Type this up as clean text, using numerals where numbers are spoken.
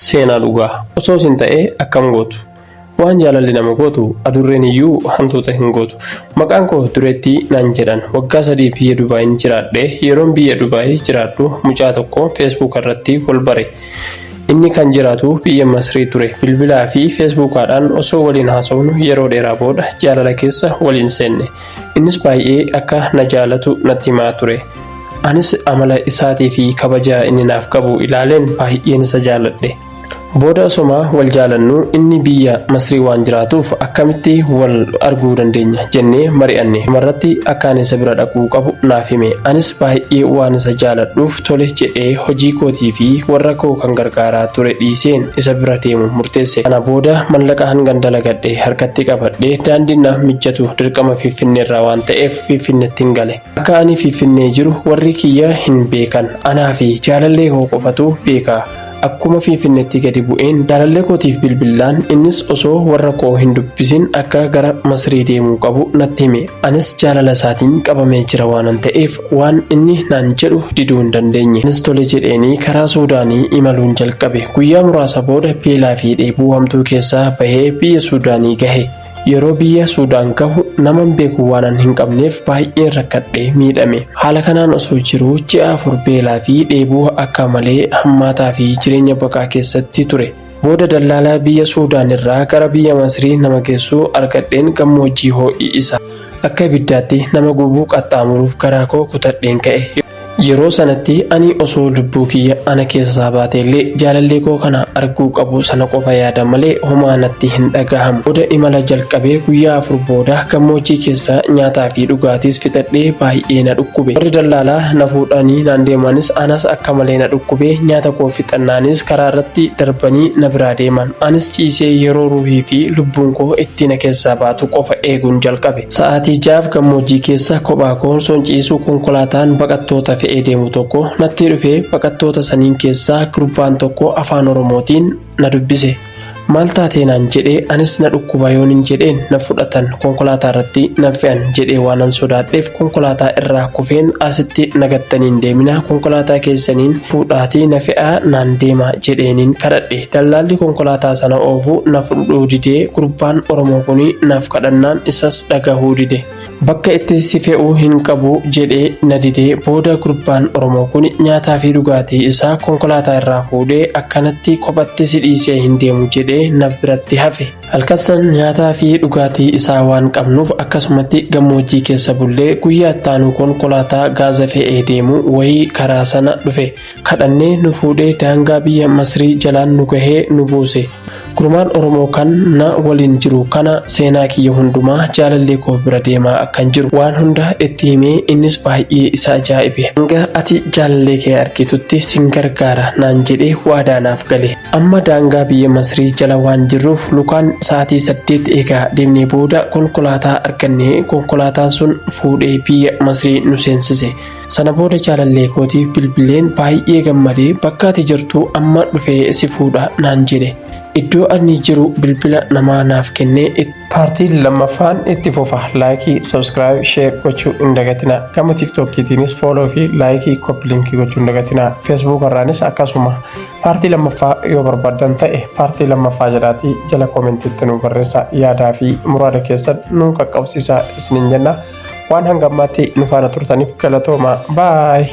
Seenaa dhugaa. Osoo isin ta'ee akkam gootu? Waan jaalalli nama gootu adurreen iyyuu hantuuta hin gootu. Maqaan koo Dureettii naan jedhan. Waggaa 3 biyya Dubaayin jiraadhe. Yeroon biyya Dubaay jiraadhu mucaa tokko Feesbuuka irratti wal bare. Inni kan jiraatu biyya Masrii ture. Bilbilaa fi Feesbuukaadhaan osoo waliin haasofnu yeroo dheeraa booda jaalala keessa waliin seenne. Innis baay'ee akka na jaalatu natti himaa ture. Anis amala isaatii fi kabaja inni naaf qabu ilaaleen baay'een isa jaaladhe. Booda osoma wal jaalannu inni biyya Masrii waan jiraatuuf akkamitti wal arguu dandeenya jennee mari'anne. Dhumarratti akka ani isa bira dhaquu qabu naaf hime. Anis baay'ee waan isa jaaladhuuf tole jedhee hojii kootii fi warra koo kan gargaaraa ture dhiiseen isa bira deemu murteesse. Kana booda mallaqa hangan dalagadhe harkatti qabadhee daandiin naaf mijjatu dirqama Finfinneerraa waan ta'eef Finfinnettin gale. Akka ani Finfinnee jiru warri kiyya hin beekan. Anaa fi jaalallee koo qofatu beeka. Akkuma Finfinneetti gadi bu'een jaalallee kootiif bilbillaan innis osoo warra koo hin dubbisin akka gara Masrii deemuu qabu natti hime. Anis jaalala isaatiin qabamee jira waanan ta'eef waan inni naan jedhu diduu hin dandeenye. Anis tole jedheenii karaa Suudaanii imaluun jalqabe. Guyyaa muraasa booda beelaa fi dheebuu hamtuu keessaa bahee biyya Suudaanii gahe. Yeroo biyya Suudaan gahu naman beeku waanan hin qabneef baay'een rakkadhee miidhame. Haala kanaan osoo jiruu ji'a 4 beelaa fi dheebuu akka malee hammaataa fi jireenya baqaa keessatti ture. Booda dallaalaa biyya Suudaan irraa gara biyya Masrii nama geessu argadheen gammoojjii hoo'i isaa akka ibiddaatti nama gubu qaxxaamuruuf garaa koo kutadheen ka'e. Yeroo sanatti ani osoo lubbuu kiyya ana keessaa baateellee jaalallee koo kana arguu qabu sana qofa yaada malee homaa natti hin dhagahamu. Booda imala jalqabee guyyaa 4 booda gammoojjii keessa nyaataa fi dhugaatiis fixadhee baay'ee na dhukkube. Warri dallaalaa na fuudhanii naan deemanis anas akka malee na dhukkube nyaata koo fixannaanis karaa irratti darbanii na biraa deeman. Anis ciisee yeroo ruuhii fi lubbuun koo itti na keessaa baatu qofa eeguun jalqabe. Sa'aatii 6f gammoojjii keessa kophaa koo osoon ciisuu konkolaataan baqattoota fe'ee deemu tokko natti dhufee baqattoota saniin keessaa gurbaan tokko afaan Oromootiin na dubbise. Maal taatee naan jedhee anis na dhukkuba yoonin jedheen na fudhatan konkolaataa irratti na fe'an jedhee waanan sodaadheef konkolaataa irraa kufeen asitti na gattanii hin deeminaa konkolaataa keessaniin fuudhaatii na fe'aa naan deema jedheenin kadhadhe. Dallaalli konkolaataa sana oofu na fudhuu didee gurbaan Oromoo kuni naaf kadhannaan isas dhagahuu dide. Bakka itti si fe'u hin qabu jedhee na didee booda gurbaan Oromoo kuni nyaataa fi dhugaatii isaa konkolaataa irraa fuudhee akkanatti kophatti si dhiisee hin deemu jedhee na biratti hafe. Halkan san nyaataa fi dhugaatii isaa waan qabnuuf akkasumatti gammoojjii keessa bullee guyyaa itti aanu konkolaataa gaaza fe'ee deemu wayii karaa sana dhufe. Kadhannee nu fuudhee daangaa biyya Masrii jalaan nu gahee nu buuse. Gurmaan Oromoo kan na waliin jiru kana seenaa kiyya hundumaa jaalallee koo bira deemaa akkan jiru waan hunda itti himee innis baay'ee isa ajaa'ibe. Hanga ati jaalallee kee argitutti sin gargaara naan jedhee waadaa naaf gale. Amma daangaa biyya Masrii jala waan jirruuf lukaan sa'aatii 8 eegaa deemnee booda konkolaataa argannee konkolaataan sun fuudhee biyya Masrii nu seensise. Sana booda jaalallee kootiif bilbileen baay'ee gammadee bakka ati jirtu amma dhufee si fuudha naan jedhe. Iddoo ani jiru bilbila namaa naaf kennee itti. Paartiin lammaffaan itti fufa. Laayikii, subscribe, share gochuu hin dagatinaa. Gama TikTokiitiinis follow fi laayikii copy link gochuu hin dagatinaa. Facebook irraanis akkasuma. Paartii lammaffaa yoo barbaaddan ta'e paartii lammaffaa jedhaatii jala koomentiitti nu barreessaa. Yaadaa fi muraada keessan nu qaqqabsiisaa isiniin jenna. Waan hanga ammaatti nu faana turtaniif galatoomaa. Baay!